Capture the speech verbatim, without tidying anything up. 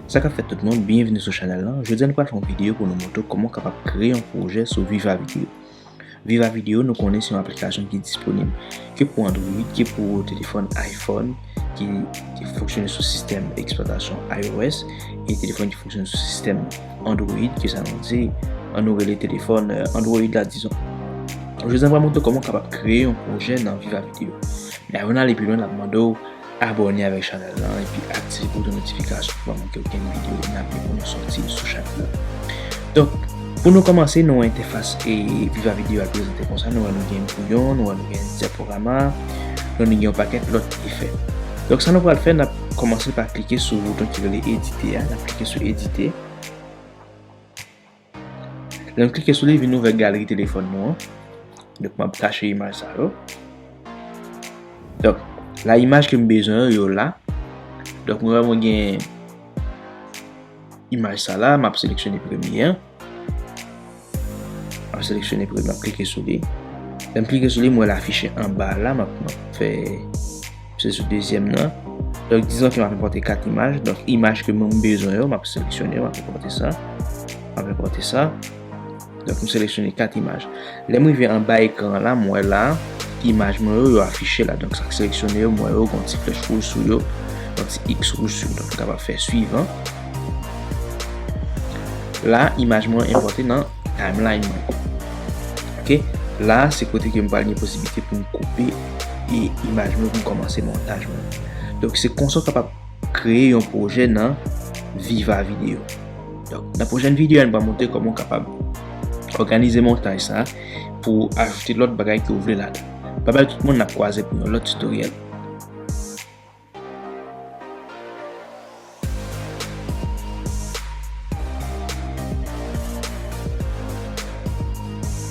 Sa k ap fèt tout moun, byenvini sou chanèl lan. Jodi a nou pral fè yon videyo pou nou montre w kòman w kapab kreye yon pwojè sou Viva Video. Viva Video, nou konnen se yon aplikasyon ki disponib ke pou Android, ke pou telefòn iPhone, ki, ki fonksyone sou sistèm eksplwatasyon iOS, e telefòn ki fonksyone sou sistèm Android, ke sa nou di, an nou rele telefòn, euh, Android la, dizon. Jodi a nou pral montre w kòman w kapab kreye yon pwojè nan Viva Video. Men avan n ale pi lwen, n ap mande w abòne avèk chanèl lan epi aktive bouton notifikasyon pou pa manke okenn videyo n ap gen pou nou sòti sou chanèl lan. Donk, pou nou kòmanse, nou wè entèfas e Viva Video a prezante konsa. Nou wè nou gen bouyon, nou wè nou gen diapòrama, nou gen yon pakèt lòt efè. Donk, sa nou pral fè, n ap kòmanse pa klike sou bouton ki rele edite a. N ap klike sou edite. Lè m klike sou li, vin ouvè galeri telefòn nou an. Donk, m ap kache imaj sa yo. Donk, la imaj ke m bezwen yo, yo la. Donk, mwen wè mwen gen imaj sa la, m ap seleksyone premye an. M ap seleksyone premye, m ap klike sou li. Lè m klike sou li, m wè l afiche anba la, m ap, m ap fè se sou dezyèm nan. Donk, dizon ke m ap enpòte kat imaj. Donk, imaj ke mwen m bezwen yo, m ap seleksyone yo, m ap enpòte sa. M ap enpòte sa. Donk, m seleksyone kat imaj. Lè m rive anba ekran an la, m wè la, imaj mwen yo, yo afiche la. Donk, sa k seleksyone yo, m wè yo, gen yon ti flèch wouj sou yo, yon ti X wouj sou yo. Donk, m kapab fè swivan. La, imaj mwen enpòte nan timeline mwen. Ok? La, se kote ke m pral gen posiblite pou m koupe e imaj mwen pou m kòmanse montaj mwen. Donk, se konsa w kapab kreye yon pwojè nan Viva Video. Donk, nan pwochèn videyo a, nou pral montre kòman w kapab òganize montaj sa a pou ajoute lòt bagay ke w vle ladan. Babay tout moun, n ap kwaze pou yon lòt tutoriel.